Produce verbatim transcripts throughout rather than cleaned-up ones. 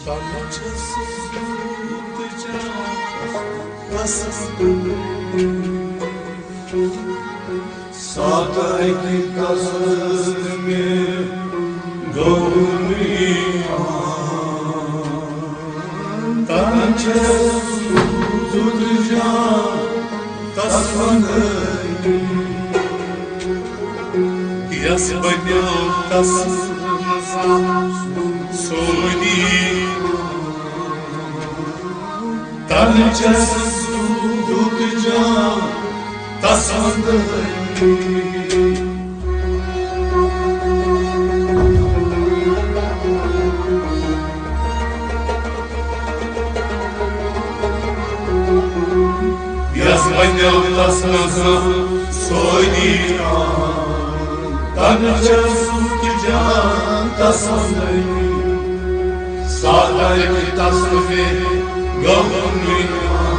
تَلہٕ چھَس زُو تہٕ جان قسم۔ سادٕ اَکہِ قسمہٕ گوٚو نہٕ یہِ عام۔ تَلہٕ چھَس زُو تہٕ جان قسم۔ یس بنیو تس منٛز سعودی۔ تن چھس دُکھ جان تس منٛز۔ یس بنیو تس منٛز سعودی۔ تن چھس دُکھ جان تس منٛز۔ سادٕ اَکہِ قسمہٕ گوٚو نہٕ یہِ عام۔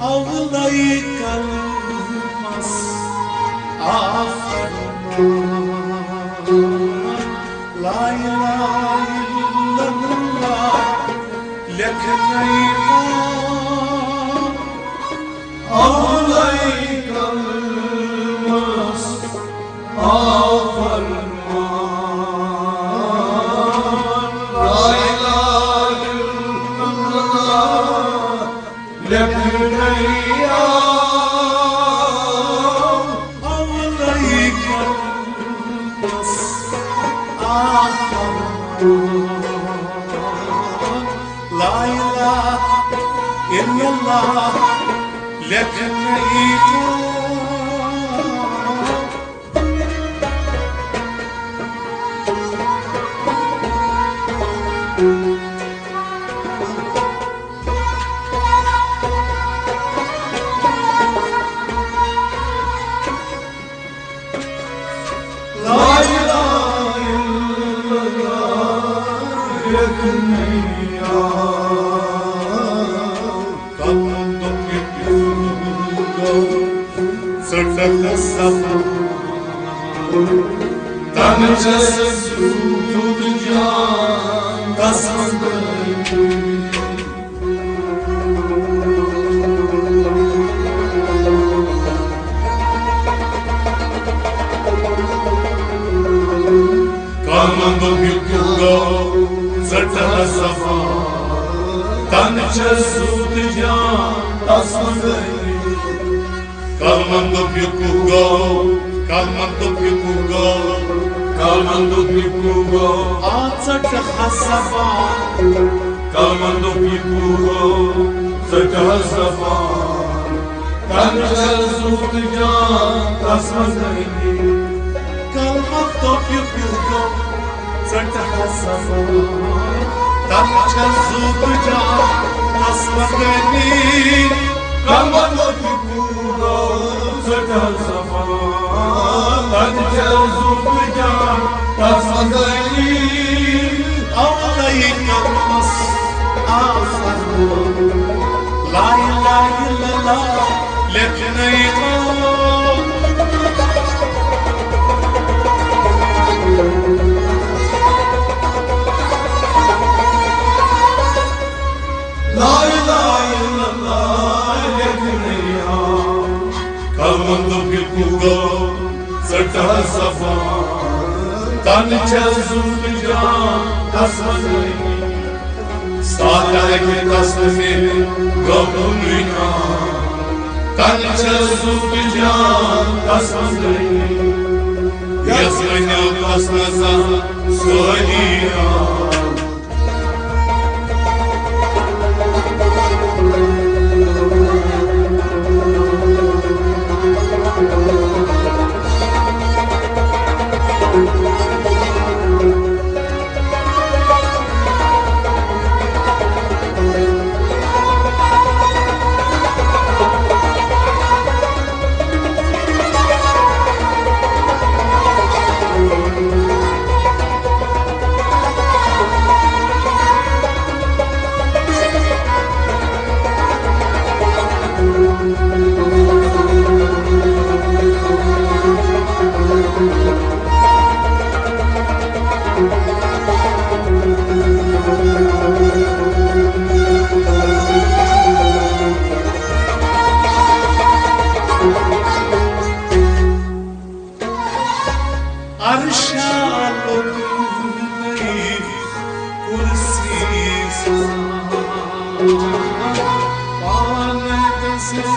اولے قلمس آ فرمان، لا الہ الا اللہ لیکھنے پان۔ اولے قلمس آ فرمان، لا الہ الا اللہ لیکھنے آو۔ اولے قلمس آ فرمان، لا الہ الا اللہ لیکھنے آو۔ لا الہ الا اللہ لیکھنے آو۔ کلمن دوٚپ یہِ کوٗر گوٚو ژٔٹن صفا۔ تن چھس زُو تہٕ جان قسم۔ کلمن دوٚپ یہِ کوٗر گوٚو ژٔٹن صفا۔ تن چھس زُو تہٕ جان قسم۔ کلمن دوٚپ یہِ کوٗر گوٚو، کلمن دوٚپ یہِ کوٗر گوٚو، کلمن دوٚپ یہِ کوٗر گوٚو۔ آ ژٔٹہٕ ہا صفا۔ کلمن دوٚپ یہِ کوٗر گوٚو، ژٔٹہٕ ہا صفا۔ تن چھس زُو تہٕ جان قسم۔ کلمن دوٚپ یہِ کوٗر گوٚو، ژٔٹہٕ ہا صفا۔ تن چھس زُو تہٕ جان قسم۔ کلمن دوٚپ یہِ کوٗر گوٚو ژٔٹہٕ ہا صفا۔ تن چھس زُو تہٕ جان قسم۔ اولے قلمس آ فرمان، لا الہ الا اللہ لیکھنے آو۔ لا الہ الا اللہ لیکھنے آو۔ کلمن دوٚپ یہِ کوٗر گوٚو ژٔٹہٕ ہا صفا۔ تن چھس زُو تہٕ جان قسم۔ ساتھ اَکہِ تسلہٕ مےٚ گوٚو نہٕ کانٛہہ۔ تَنہٕ چھَس بہٕ جان تسلہٕ۔ یَس ؤنِو تس نہ زانٛہہ سٲری راتھ۔ عرشا لوٚگ کرسی سان، پانہٕ دٔسِل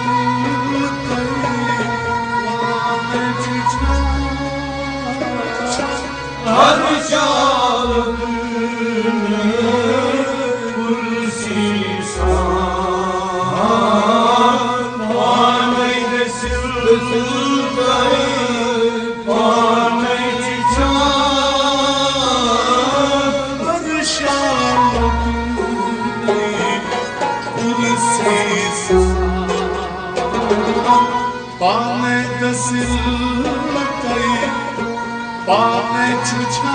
تہٕ پانہٕ چھُچھان۔ عرشا لوٚگ کرسی سان، پانہٕ دٔسِل تہٕ پانَے چھِ چار پریشان کُنسٕے سان۔ پانَے دٔسِل مَتَے، پانَے چھِ چار۔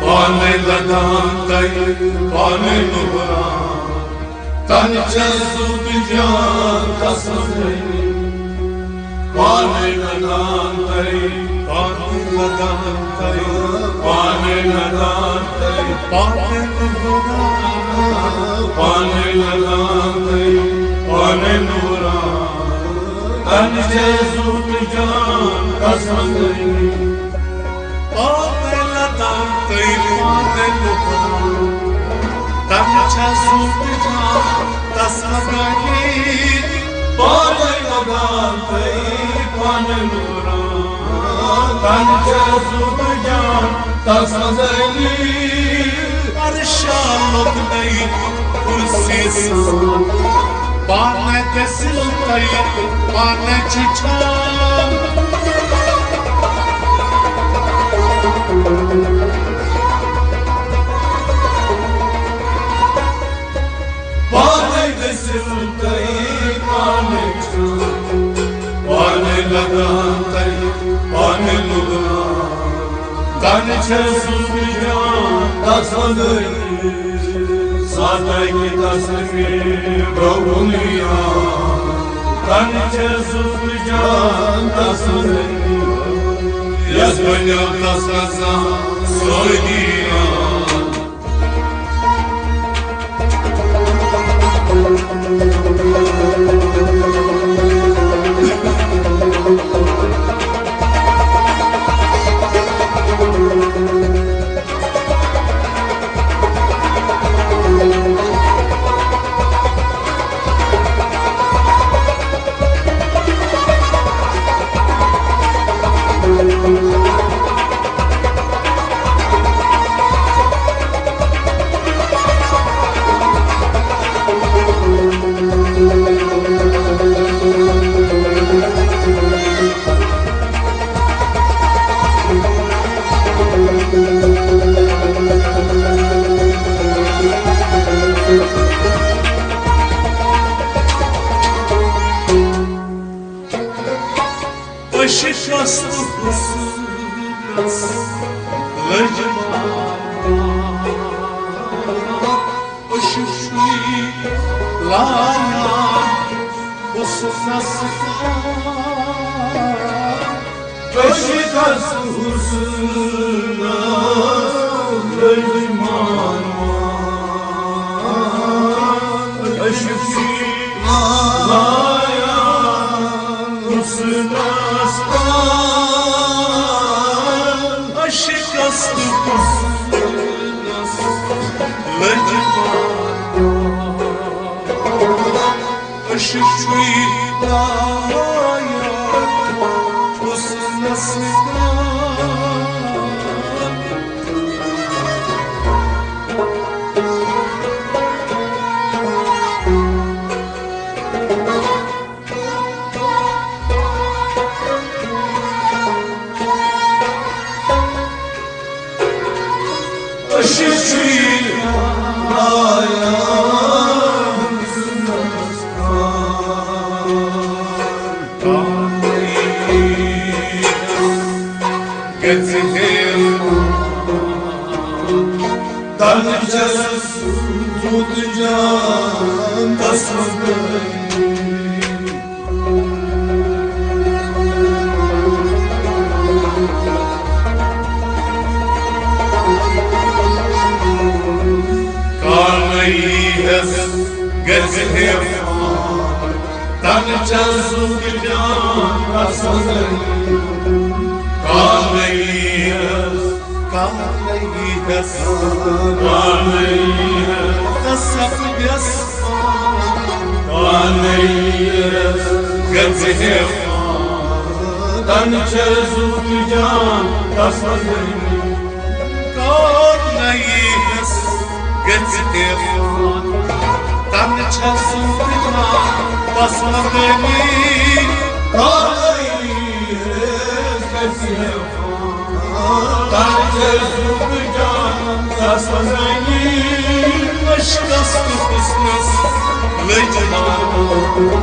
پانے لدان تَے، پانے نُبران، تَنہٕ چھَس زُو تہٕ جان تَس منٛز۔ پانے لدان تَے، پانے لدان تَے، پانے لدان تَے، پانے نُبران، پانے لدان تَے، پانے نُبران، تَنہٕ چھَس زُو تہٕ جان تَس منٛز۔ پانے لدان تَے، پانے نُبران، تَنہٕ چھَس زُو تہٕ جان تَس منٛز۔ پانے لدان تَے، پانے نُبران، تَنہٕ چھَس زُو تہٕ جان تَس منٛز۔ عرشا لوٚگ نَے کرسی سان، پانے دٔسِل تَے، پانے چھُچھان۔ پانے دٔسِل تَے، پانے چھُچھان۔ پانے لدان تَے، پانے نُبران، تَنہٕ چھَس زُو تہٕ جان تَس منٛز۔ ساتھ اَکہِ تَس مےٚ گوٚو نہٕ یاد، تَنہٕ چھَس زُو تہٕ جان تَس منٛز۔ یَس بَنیو تَس نہ زانٛہہ سٲری راتھ۔ لٔج عشق چھُے لایان حُسنس کار۔ عشقس حُسنس لٔج مانان۔ عشق چھُے لایان حُسنس کار۔ عشقس تہٕ حُسنس لٔج پانہٕ۔ عشق چھُے لایان حُسنس کار۔ عشق چھُے لایان حُسنس کار۔ گژھِ ہے تن چھس زُت جان تسمس۔ کانٛہہ نہ ییٖہَس گژھِ ہے فان، تن چھس زُت جان تسمس۔ کانٛہہ نہ ییٖہَس، کانٛہہ نہ ییٖہَس، کانٛہہ نہ ییٖہَس، تسمس۔ کانٛہہ نہ ییٖہَس گژھِ ہے فان، تن چھس زُت جان تسمس۔ کانٛہہ نہ ییٖہَس گژھِ ہے فان، تن چھس زُت جان تسمس۔ کانٛہہ نہ ییٖہَس گژھِ ہے فان، تن چھس زُت جان تسمس۔ عشقس تہٕ حُسنس لٔج لایان،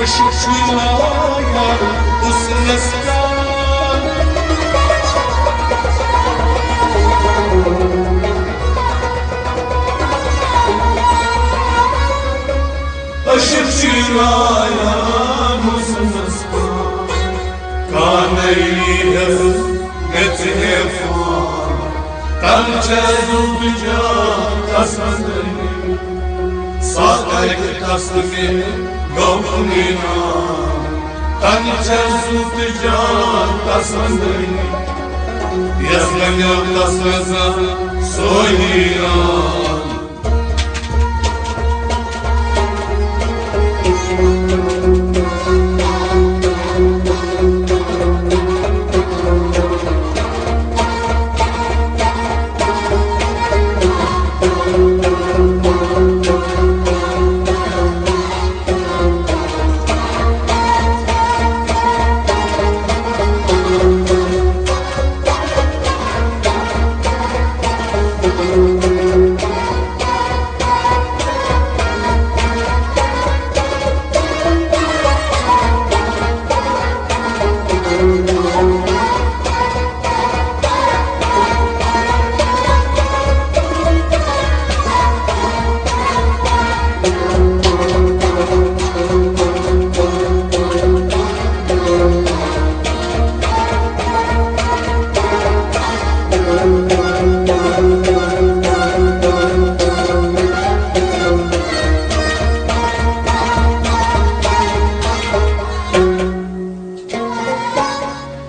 عشق چھُے لایان حُسنس کار۔ عشق چھُے لایان حُسنس کار۔ کانٛہہ نہ ییٖہَس گژھِ ہے فان، تن چھس زُت جان تسمس۔ ساتھ اکہِ تسمس گوٚو نیران، تن چھس زُت جان تسمس۔ یس بنیو تسمس سُے حیران۔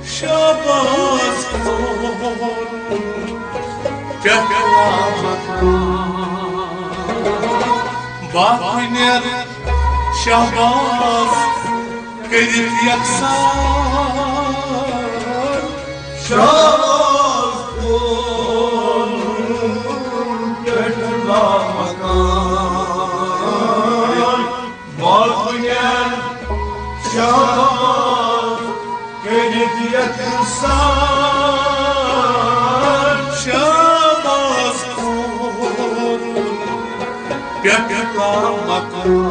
شاباش کوٚر پٮ۪ٹھ باقٕے نیر شاباش کٔرِتھ یکسان۔ شاباش کوٚر پٮ۪ٹھ لامکان۔ باقٕے نیر شاباش کٔرِتھ یکسان۔ شاباش کوٚر پٮ۪ٹھ لامکان۔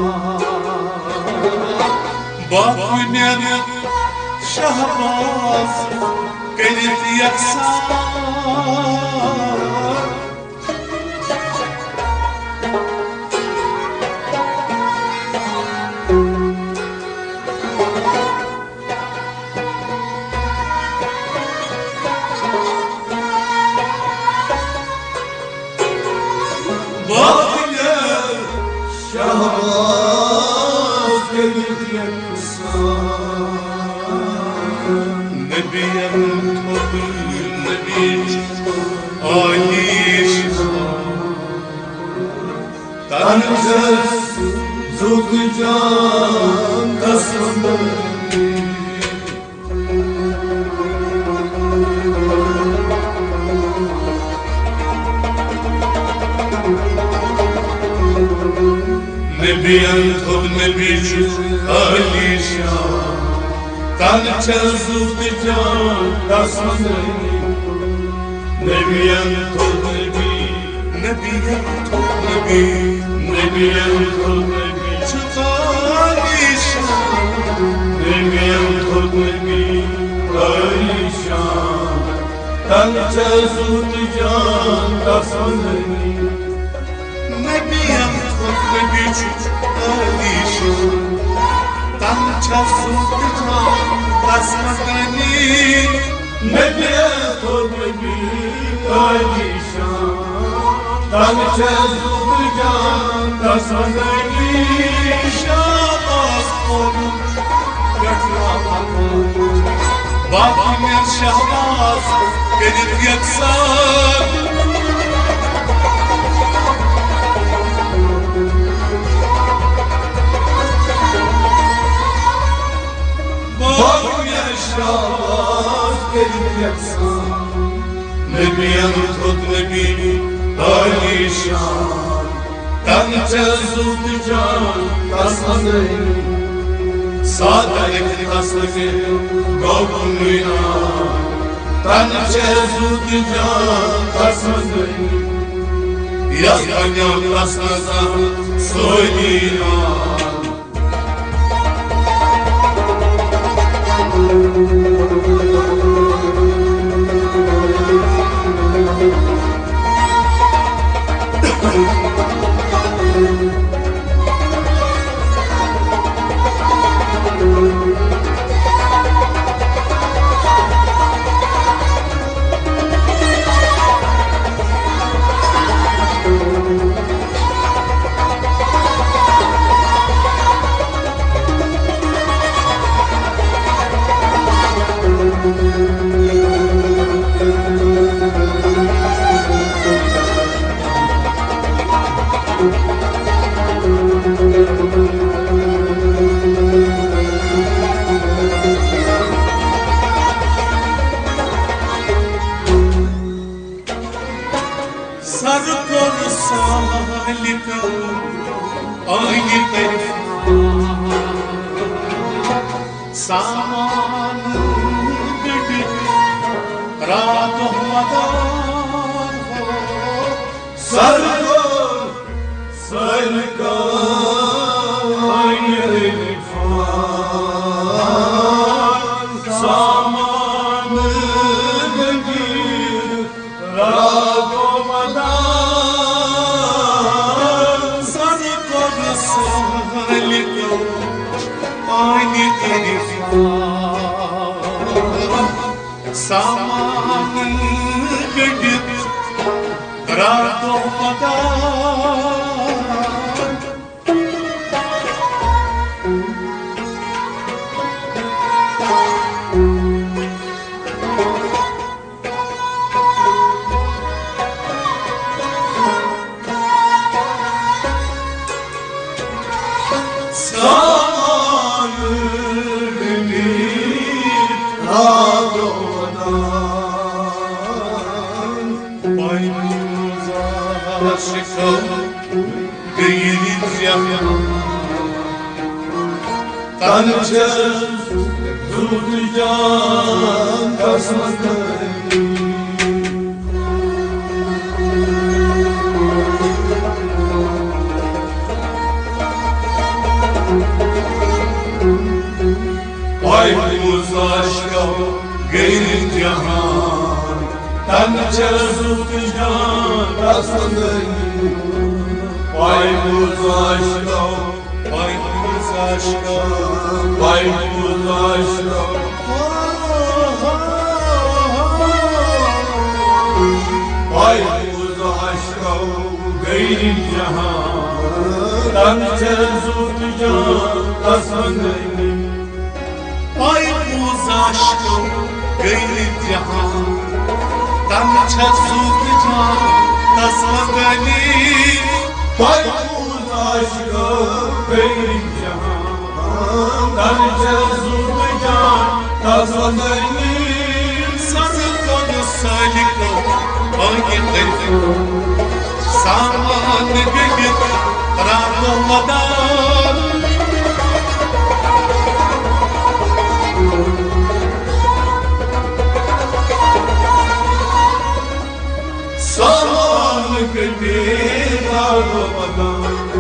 باقٕے نیر شاباش کٔرِتھ یکسان۔ نبیَن تھوٚد نبی عالی شان۔ تن چھس زُت جان تسمن۔ نبیَن تھوٚد نبی چھُ عالی شان۔ تن چھس زُت جان تسمن۔ نبیَن تھوٚد نبی، نبیَن تھوٚد نبی، نبیَن تھوٚد نبی چھُ عالی شان۔ نبیَن تھوٚد نبی عالی شان۔ تن چھس زُت جان تسمن۔ نبیَن تھوٚد نبی چھُ عالی شان۔ تن چھس زُت جان تسمن۔ نبیَن تھوٚد نبی عالی شان۔ تن چھس زُت جان تسمن۔ شاباش پوٚرمُت پٮ۪ٹھ رحمت۔ باقی مےٚ شہباز کٔرِتھ یکسان۔ باقی مےٚ شہباز کٔرِتھ یکسان۔ نبیَن تھوٚد نبی عالی شان۔ تن چھس زُت جان تسمن۔ سادہ اخلاص گوٚو کُنُے نام۔ تن چھس زُت جان تسمن۔ یس بنیو تس نظر سوری نام۔ سر کوٚر سالکن آنہِ طرفہٕ سامان گٔنٛڈِتھ راتھ دۄہ مدار۔ سر کوٚر سالکن آنہِ طرفہٕ سامان گٔنٛڈِتھ راتھ دۄہ مدار۔ سر کوٚر سالکو آنہِ طرفہٕ سامان گٔنٛڈِتھ راتھ دۄہ مدار۔ سامان گٔنٛڈِتھ راتھ دۄہ مدار۔ پایموزا شکو گٔیِتھ زیوان۔ تن چھس زُت جان قسمت۔ پایموزا شکو گٔیِتھ زیوان۔ تن چھس زُت جان قسمت۔ پایموزا شکو، پایموزا شکو، پایموزا شکو۔ پایموزا شکو گٔیِتھ زیوان۔ تن چھس زُت جان پاے پوز عاشقو غیر جہان، تن چھس زو تہ جان تس منگانی۔ پاے پوز عاشقو غیر جہان، تن چھس زو تہ جان تس منگانی۔ سر کن سالکو بانگہِ طرفو سامان گٔنڈِتھ راتو مدار۔ سامان گٔنڈِتھ راتو مدار۔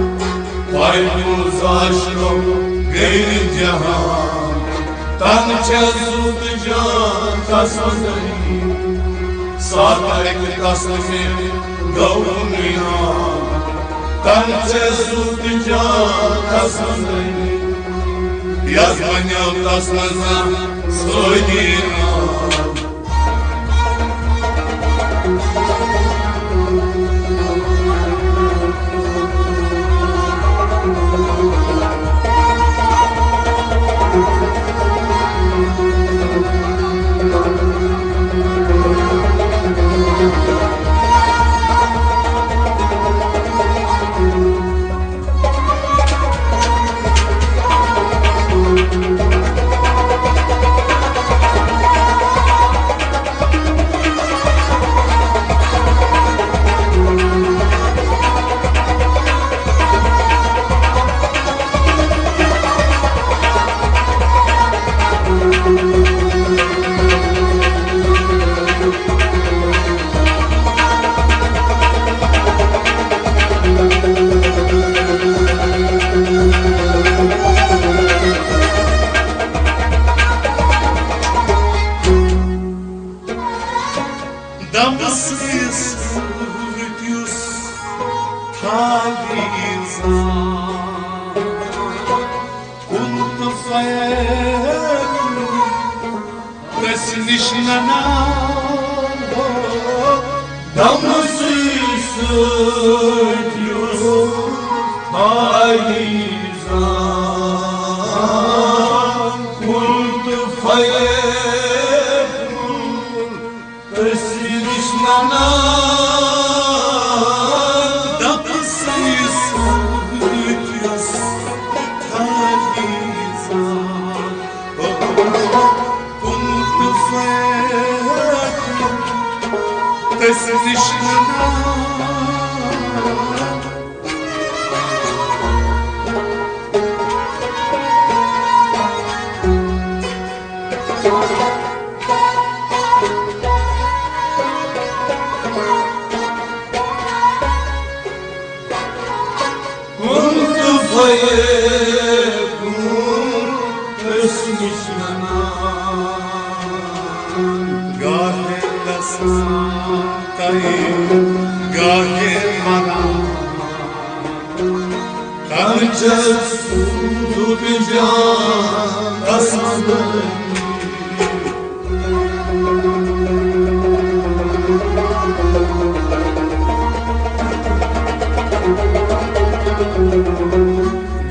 پاے پوز عاشقو غیر جہان، تن چھس زو تہ جان تس منگانی۔ ساتھ اکہ تس مے گو نیام، تن چھس زو تہ جان تس منگانی۔ یس بنیو تس منز سودی عام۔ دمہٕ سۭتۍ سۭتۍ یُس تھاوِ زان کُن تہٕ فیض تٔسۍ نِش ننان۔ دمہٕ سۭتۍ سۭتۍ یُس تھاوِ زان کُن تہٕ فیض أسۍ نِش ننان۔ دپہٕ سۭتۍ سۭتۍ یۄس تھاوِ زان کُن تہٕ فیض أسۍ نِش ننان۔ کُن تہٕ فیض کُن أسۍ نِش ننان۔ گاہے گژھان تَے گاہے مران۔ تن چھس زُو تہٕ جان تس منگانی۔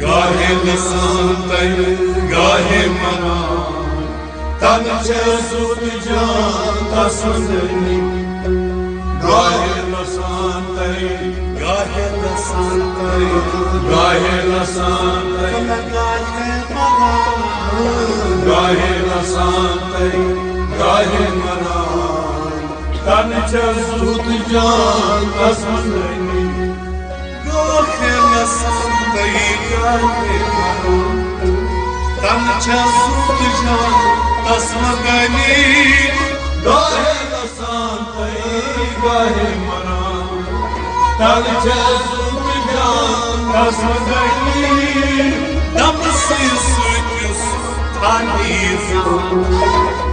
گاہے نسان تَے گاہے مران۔ تن چھس زُو تہٕ جان تس منگانی۔ گاہے نسان تَے گاہے نسان تَے گاہے نسان تَے گاہے مران۔ گاہے نسان تَے گاہے مران۔ تن چھس زُو تہٕ جان تس منگانی۔ گاہے نسان تَے گاہے مران۔ تن چھس زُو تہٕ جان تس منگانی۔ گاہے نسان تَے گاہے مران۔ تن چھس زُو تہٕ جان تس منگانی۔ دمہٕ سۭتۍ سۭتۍ یُس تھاوِ زان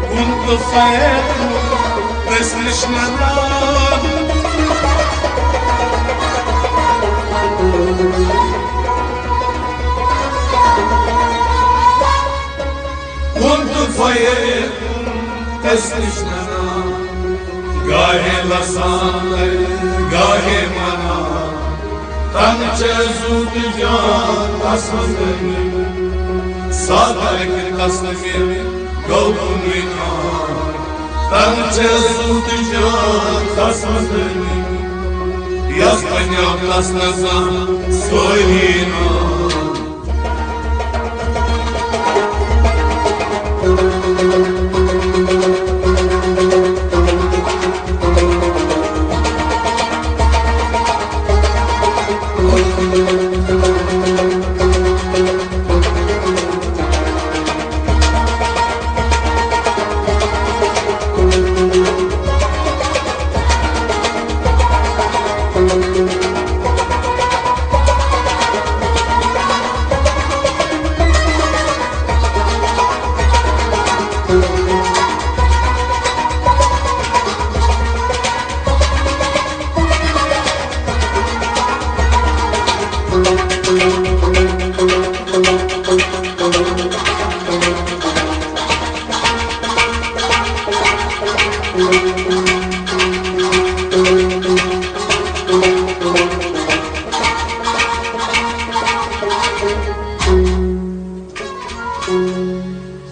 کُن تہٕ فیض کُن أسۍ نِش ننان۔ کُن تہٕ فیض کُن أسۍ نِش ننان۔ گاہے لسان تَے گاہے منان۔ تن چھس زُو تہٕ جان تس منگانی۔ سادٕ اَکہِ قسمہِ گوٚو کُنُے نار۔ تَنہٕ چھےٚ سُہ تہِ جان تَس منٛز دٲنی، یَس بَنیو تَس نہٕ زانٛہہ سورُے نار۔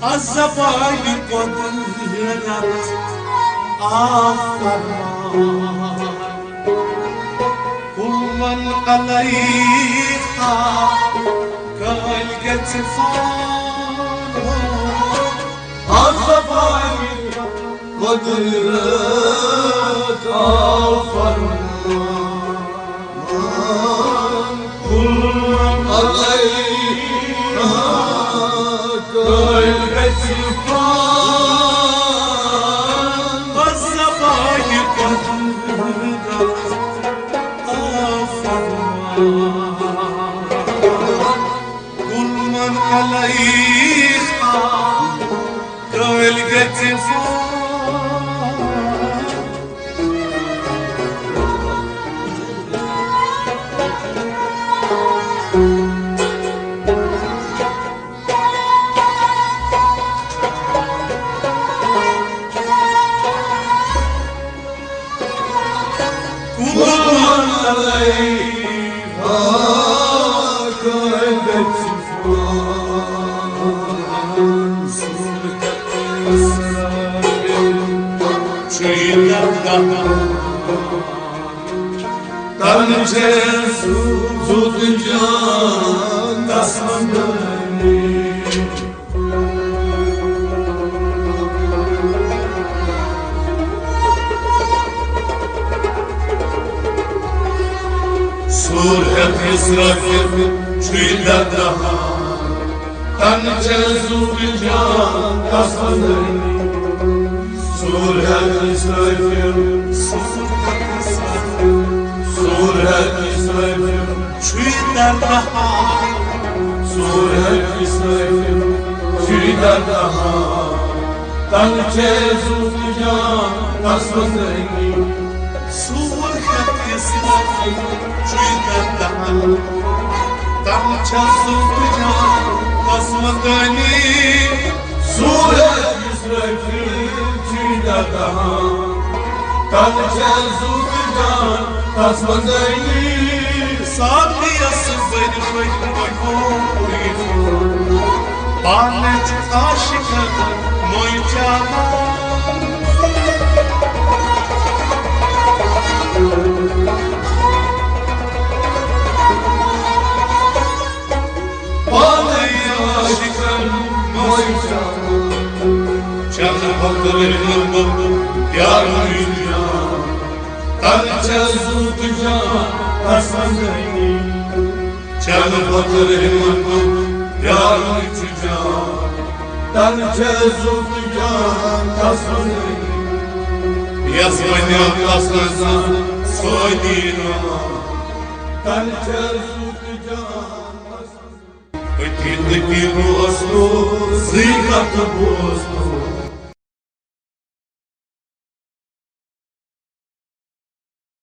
از زبانہِ قدرت آو فرمان، کل من علیہا کٲلۍ گژھِ فان۔ از زبانہِ قدرت آو فرمان، کل من علیہا کٲلۍ گژھِ فان۔ از زبانہِ قدرت آو فرمان، کل من علیہا کٲلۍ گژھِ فان۔ کل من علیہا کٲلۍ گژھِ فان۔ سورہ اسرافیل چھُ یہِ دردان، تَنہٕ چھےٚ سُہ زُو تہٕ جان تَس منٛز دٲنی۔ سورہ اسرافیل چھُ یہِ دردان، تَنہٕ چھےٚ زُو تہٕ جان تَس منٛز دٲنی۔ سورہ اسرافیل، سورہ اسرافیل چھُ یہِ دردان، سورہ اسرافیل چھُ یہِ دردان، تَنہٕ چھےٚ زُو تہٕ جان تَس منٛز دٲنی۔ سورہ اسرافیل چھُ یہِ دردان، تَنہٕ چھےٚ زُو تہٕ جان تَس منٛز دٲنی۔ سورہ اسرافیل چھُ یہِ دردان، تَنہٕ چھےٚ زُو تہٕ جان تَس منٛز دٲنی۔ ساقیَس بٔرۍ پٔتۍ پٔتۍ پوٗرۍ پوٗرۍ، پانہٕ چھِ عاشقَن مٔنٛزۍ چاوان۔ پانے عاشقن موج جان، چل بکر ہمت یار جان، تن چل زوت جان تسنی۔ چل بکر ہمت یار جان، تن چل زوت جان تسنی۔ یس ونیو تسن سودی نام، تن چل زوت جان تسنی۔ أتی تٔتی روزنو، زٕے کتھ بوزنو،